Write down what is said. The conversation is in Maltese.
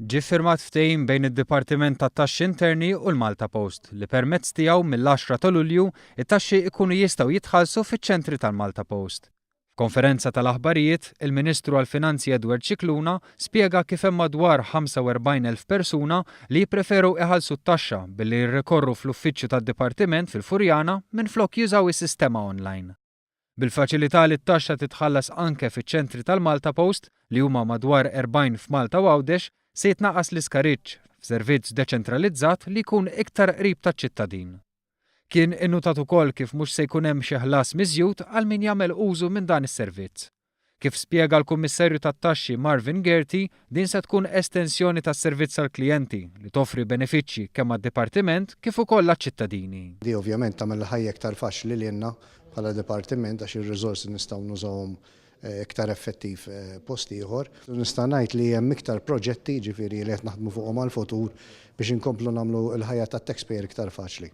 Ġie ffirmat ftehim bejn id-Dipartiment tat-Taxxi Interni u l-MaltaPost li permezz tiegħu mill-għaxra ta' Lulju it-taxxi jkunu jistgħu jitħallsu fiċ-ċentri tal-MaltaPost. F'konferenza tal-aħbarijiet, il-Ministru għall-Finanzi Edward Scicluna spjega kif hemm madwar 45,000 persuna li jippreferu iħallsu t-taxxa billi jirrikorru fl-uffiċċju tad-Dipartiment fil-Furjana minflok jużaw is-sistema online. Bil-faċilità li t-taxxa titħallas anke fiċ-ċentri tal-MaltaPost, li huma madwar 40 f'Malta u Għawdex, se jitnaqqas l-iskariġġ, f'servizz deċentralizzat li jkun iktar qrib taċ-ċittadin. Kien innutat ukoll kif mhux se jkun hemm xi ħlas miżjud għal min jagħmel użu minn dan is-servizz. Kif spjega l-Kummissarju tat-Taxxi Marvin Gaerty, din se tkun estensjoni tas-servizz għall-klijenti li toffri benefiċċji kemm għad-dipartiment kif ukoll għaċ-ċittadini. Di ovvjament tagħmel il-ħajja iktar faċli lilna bħala dipartiment għax ir-riżorsi nistgħu nużawhom iktar effettiv post ieħor. Nista' ngħid li hemm iktar proġetti jiġifieri li qed naħdmu fuqhom għall-futur biex inkomplu nagħmlu l-ħajja tat-taxpayer iktar faċli.